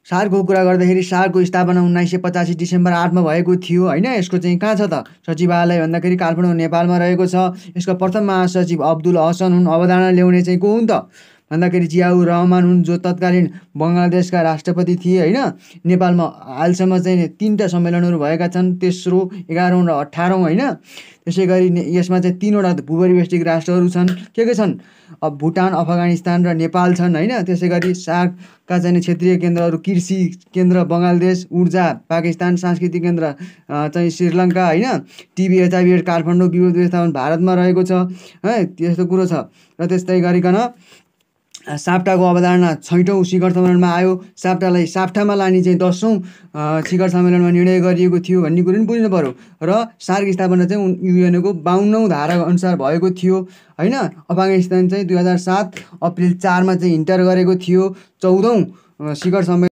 सार्कको कुरा गर्दाखेरि सार्कको स्थापना 1985 डिसेम्बर 8 भएको थियो हैन। यसको चाहिँ कहाँ छ त सचिवालय भन्दाखेरि काठमाडौँ नेपालमा रहेको छ। यसको प्रथम महासचिव अब्दुल हसन हुन्। अवधारणा ल्याउने चाहिँ को हुन् त भन्दाखेरि जियाउर रहमान हुन्, जो तत्कालीन बङ्गलादेशका राष्ट्रपति थिए हैन। नेपालमा हालसम्म चाहिँ 3टा सम्मेलनहरू भएका छन्, तेस्रो, 11औं र 18औं हैन। त्यसै गरी यसमा चाहिँ 3वटा भूपरिवेष्टित राष्ट्रहरू छन्। के छन्? भुटान, अफगानिस्तान र नेपाल छन् हैन। त्यसै गरी सार्कका चाहिँ क्षेत्रीय केन्द्रहरू कृषि केन्द्र बङ्गलादेश, ऊर्जा पाकिस्तान, सांस्कृतिक केन्द्र चाहिँ श्रीलङ्का हैन। टिभी एचआइभी काठमाडौँ, विपद व्यवस्थापन भारतमा रहेको छ है। त्यस्तो कुरो छ। र त्यस्तै गरिकन साप्टाको अवधारणा 6औं शिखर सम्मेलनमा आयो। साप्टामा लाने चाहिँ 10औं शिखर सम्मेलनमा निर्णय गरिएको थियो भन्ने कुरो पनि बुझ्नु पर्यो। र सार्क स्थापना चाहिँ युएनओको 52औं धारा अनुसार भएको थियो हैन। अफगानिस्तान चाहिँ 2007 अप्रिल 4 मा चाहिँ इन्टर गरेको थियो। 14औं शिखर सम्मेलन